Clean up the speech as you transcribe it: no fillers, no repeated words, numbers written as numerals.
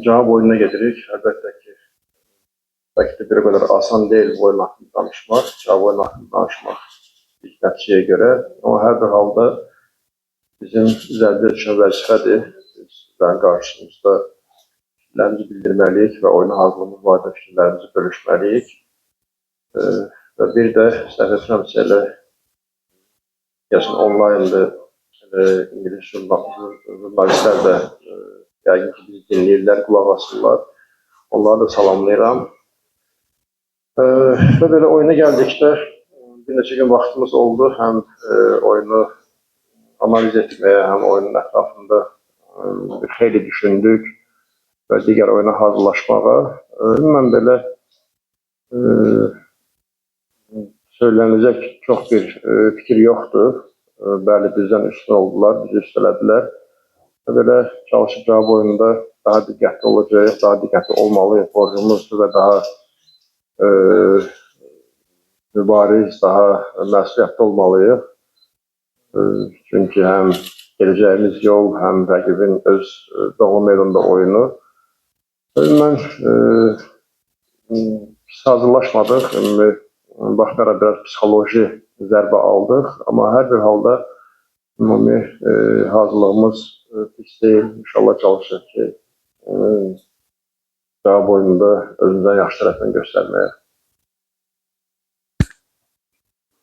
Cavab oyununa gedirik. Əlbəttə ki, bəlkə də bir o qədər asan deyil bu oyun haqqında danışmaq, cavab oyunu haqqında danışmaq ilk nəticəyə görə. Amma hər bir halda bizim üzərimizə düşən vəzifədir. Biz sizlərin qarşınızda fikirlərimizi bildirməliyik və oyuna hazırlığımız barədə fikirlərimizi bölüşməliyik. Və bir də səhv etmirəmsə elə deyəsən onlayndır, ingilis jurnalistlər də yəqin ki, bizi dinləyirlər, qulaq asırlar. Onları da salamlayıram. Və belə oyuna gəldikdə bir neçə gün vaxtımız oldu. Həm oyunu analiz etməyə, həm oyunun ətrafında bir xeyli düşündük və digər oyuna hazırlaşmağa. Ümumən belə söyləniləcək çox bir fikir yoxdur. Bəli, bizdən üstün oldular, bizi üstələdilər. Və belə çalışıb cavab oyununda daha diqqətli olacağıq, daha diqqətli olmalıyıq, borcumuzdur və daha mübariz, daha məsuliyyətli olmalıyıq. Çünki həm gedəcəyimiz yol, həm rəqibin öz doğma meydanda oyunu. Ümumən pis hazırlaşmadıq. Ümumi baxmayaraq biraz psixoloji zərbə aldıq. Amma hər bir halda ümumi hazırlığımız pis deyil. İnşallah çalışırıq ki, cavab oyununda özümüzdən yaxşı tərəfdən göstərməyə.